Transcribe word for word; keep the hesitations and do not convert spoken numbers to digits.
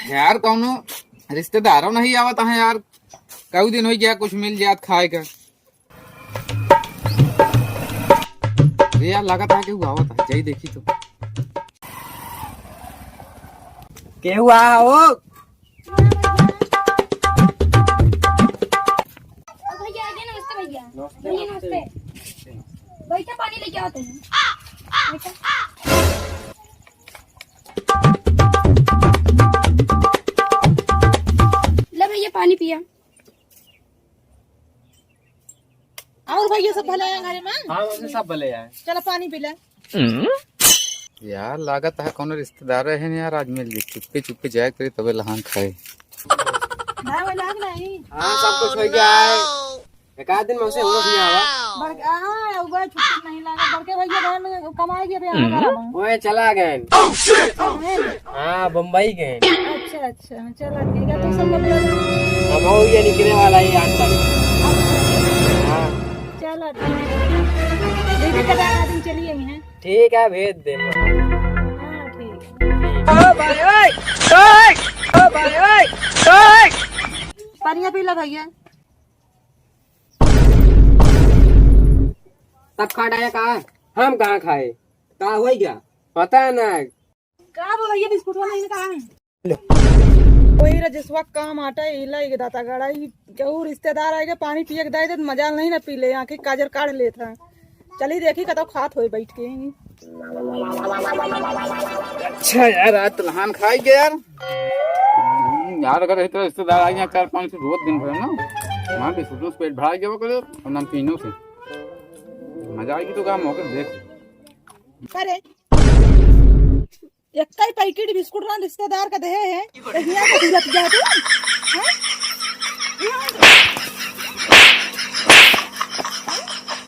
यार, कौनो रिश्तेदारों नहीं आवत है यार, कई दिन होइ गया, कुछ मिल जात खाए का। अरे यार, लागत है केहू आवत है, जाई देखी तो। केहू आ हो? ओ भैया, आ गए, नमस्ते भैया। नमस्ते, भैया, नमस्ते। नमस्ते। बैठा, पानी लेके आओ तुम। बैठा। ले भैया, पानी पिया। और भैया सब भले हैं घरे में? हाँ, वैसे सब भले हैं। चलो पानी पी ले। यार, लागत है कौनो रिश्तेदार है ना यार, आज मिल गई। चुप्पे चुप्पे जाए करी तबे लहान खाए। ना, वो लाग नहीं। हाँ, सब कुछ हो गया है। एक आध दिन में उसे होश नहीं आवा। बड़के, हाँ, वो छुट्टी नहीं लागा। बड़के भैया घर में कमाए गए थे, यहाँ करा बा। ओए, चला गए। हाँ, बम्बई गए। अच्छा, अच्छा, चला ठीक है, तू सब लोग हम हो ये निकले वाला है आठ तारीख। हाँ। चला ठीक है। दीदी का दादा दिन चलिए हैं। ठीक है, भेज दे। हाँ, ठीक है। ओ भाई, ओए, ओए, ओ भाई, ओए, ओए। पानी पी ला भैया। सब खा डाया का? हम कहाँ खाए? का हो गया? पता ना। का बा भैया, बिस्कुटवा नहीं ना, कहाँ है? ले। वही रजसवा काम आटा इला एक दाता गड़ा ही, केहू रिश्तेदार आएगा, पानी पिए के दे दे, मजा नहीं ना पी ले, आँखें काजर काढ़ लेत है। चली देखी कतौ खात होए बैठ के। अच्छा यार, आज तो लहान खाई गया यार। हम्म, यार, अगर इस तरह रिश्तेदार आ गया चार पाँच सौ रोज दिन भर ना, वहाँ भी सुसुस पेट भरा गया करे और नमकीनों से। मजा आएगी तो काम होकर देख। अरे, एक ही पैकेट बिस्कुट ना रिश्तेदार का देहे है, तो हियाँ का सूरत गया तू? हाँ?